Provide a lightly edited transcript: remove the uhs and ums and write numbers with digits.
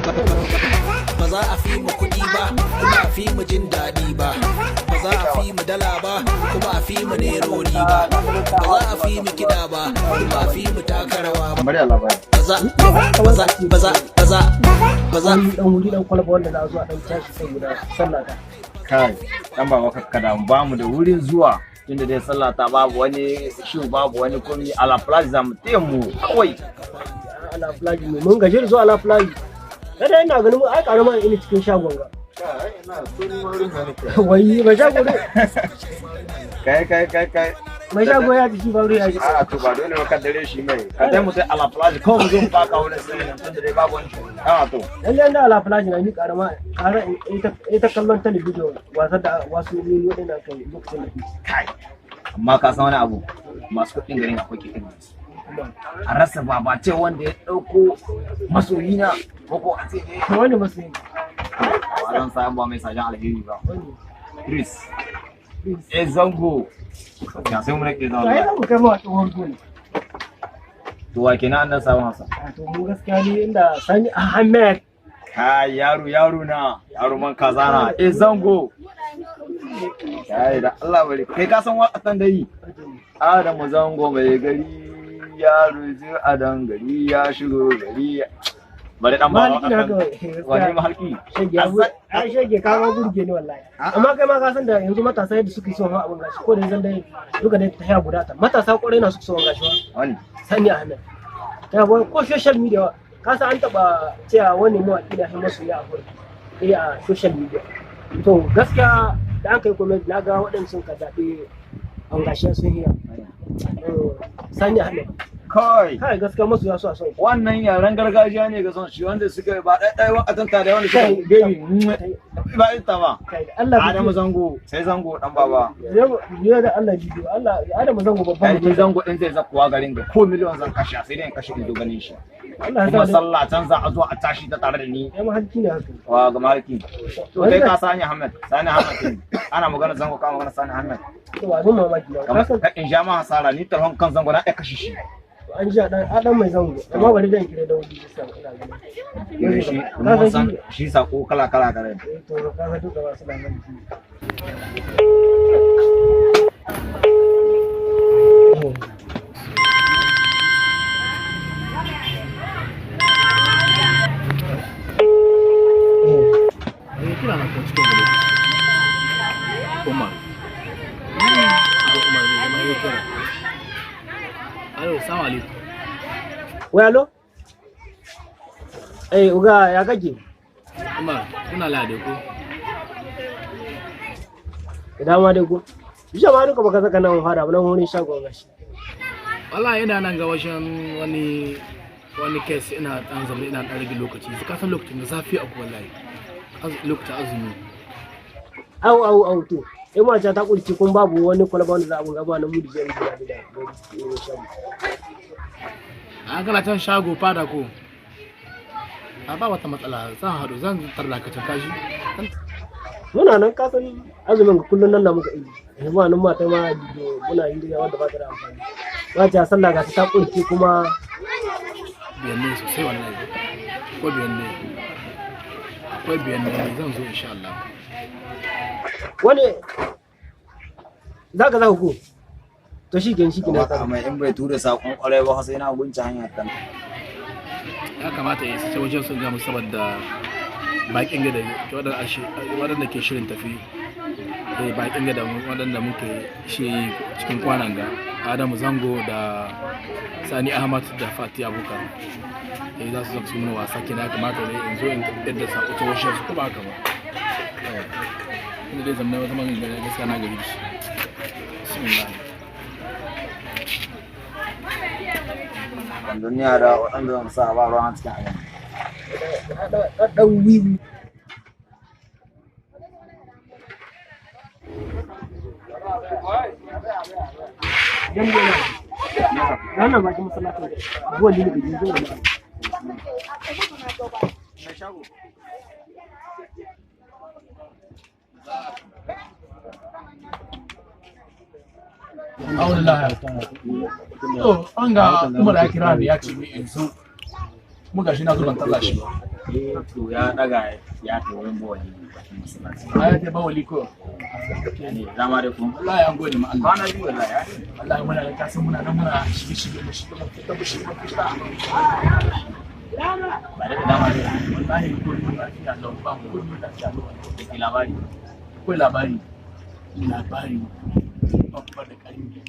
Ba za a fi mu kuɗi ba, kuma a fi mu jin daɗi ba. Ba za a fi mu dala ba, kuma a fi mu nerori ba. Ba za a fi mu kiɗa ba, kuma a fi mu taka rawa ba. Bari Allah bai. Ba za, ba za, ba za, ba za, ba za. Wani dan wuri dan kwalba wanda za a zo a dan tashi saboda sallah ta. Kai, dan baba, kakka ba mu da wurin zuwa. Tunda dai sallah ta babu wani shi, babu wani komi, ala plaza mu taya mu kawai. Ala flaji ne mun gaji da zuwa ala flaji. Kada ina ganin mu ai karama ina cikin shagon ga. Wai mai shago ne. Kai, kai, kai, kai. Mai shago ya ci ba wuri ya ci. A to, ba dole ba, ka dare shi mai. Ka dai mu sai ala plaza kawai, mu zo mu baka wurin sai nan, tunda dai babu wani. A to. Lalle da ala flaji na ni karama kara ita kallon talabijin, wasan da wasu ne waɗanda kai lokacin da. Kai. Amma ka san wani abu, masu kuɗin garin akwai kiɗin su. A rasa ba ba ce wanda ya ɗauko masoyina ko ko a ce dai. Wani masu yi. Ba zan sa ba mai sajan alheri ba. Wani. Chris. Eh, zango. Ya sai mu nake To ai zauna. za mu kai ma tsohon goli. To wa kenan an dan samu hasa? A to, mu gaskiya ni inda Sani Ahmed. Kai, yaro, yaro na, yaro man kaza na. Eh, zango. Kai, da Allah bari. Kai, ka san waƙatan da yi. Adamu Zango mai gari, yaro ji adan gari ya shigo gari. Bari dan ba. Maliki na haka. Wani mahalki. Shege abu ai shege ka ma burge ni wallahi. Amma kai ma ka san da yanzu matasa yadda suke son abin gashi ko da yanzu dai duka dai ta guda ta matasa kwarai na suke son gashi wa. Wani. Sani Ahmed ta ko social media ka san an taba cewa wani mawaki na shi masoya a gurin eh a social media. To gaskiya da an kai comment na ga waɗanda sun ka zaɓe an gashi sun hiya Sani Ahmed. Kai. Kai, gaskiya masoya su a son shi. Wannan yaren gargajiya ne ga son shi wanda suka ba ɗaya ɗaya wakatan tare wanda suka Kai. Baby ba ita ba. Kai, da Allah. Adamu Zango sai zango dan baba. Ya da Allah bidiyo Allah Adamu Zango babban Kai, ni mutum. Zango din zai zakuwa garin ga ko miliyon zan kashe, sai dai in kashe in zo ganin shi. Allah ya kuma sa sallah can za a zo a tashi ta tare da ni. Ya mahalki ne haka. Wa ga mahalki to kai ka Sani Ahmed, Sani Ahmed ne. Ana magana Zango, ka magana Sani Ahmed. To ba abin mamaki ba ka san. Ka in ja ma hasara, ni tarhon kan Zango na ya kashe shi. An ji dan adam mai zango, amma bari dan kire da wuri bisa ina ganin. Shi mun san shi sako kala kala kala. Eh, to ka san duka ba su da nan shi. Eh, kira na ko cikin wani lokaci. Umar. Ko Umar zai zama yau kira. Alo, salamu alaikum. Wai alo? Eh, uga, ya kake? Umar, kuna lade ko? Da dama dai ko. Bisa ma duka baka saka nan fara ba nan wurin shagon gashi. Wallahi ina nan ga wajen wani case, ina dan zama ina dan rage lokaci. Ka san lokacin da zafi a wallahi. Lokacin azumi. Au au au, to. In ma ta kulci kun babu wani kwalba wanda za a buga ba na mudu zai gida da da shago. An kana can shago fada ko? A ba wata matsala, zan haɗu, zan tarda ka can kashi. Muna nan, ka san azumin ga kullun nan na muka yi. Eh, ma nan mata ma bidiyo muna yi da wanda ba ta da amfani. Ba ta sallah ga ta kulci kuma. Biyan ne sosai wallahi. Ko biyan ne. Akwai biyan ne, zan zo insha Allah. Wani zaka zaka ko? To shi kenan, shi kenan. Amma in bai tura sakon kwarai ba sai na gunci hanyar ta. Ya kamata ya isa wajen sun gamu saboda bakin gada waɗanda ke shirin tafi, eh, bakin gada waɗanda muke shi cikin kwanan ga Adamu Zango da Sani Ahmad da Fati Abubakar, eh, za su zo su mana wasa. Kenan ya kamata ne in zo in yadda sako ta wajen su, ko ba haka ba? Inda dai zamna zaman gaskiya na gari shi. Bismillah. Duniya da waɗanda zan sa ba ruwan cikin abin. Dan wiwi. Dan ne nan bakin masallacin zuwa lili gaji zuwa ne. To, an ga Umar ya kira ni ya ce min in zo. Kuma gashi na zo ban talla shi ba. Eh to, ya daga ya ta wurin bawali bakin masallaci. Ai ta bawali ko? Ne zama da kuma. Wallahi an gode ma Allah. Kwana biyu wallahi ya. Wallahi muna da kasan muna nan muna shige shige mu shige mu fita mu shige mu fita. Ba da dama dai. Wallahi ko mun lafiya lau, ba mu ko mun lafiya lau. Da ke labari. Akwai labari. Labari babba da ƙarfi.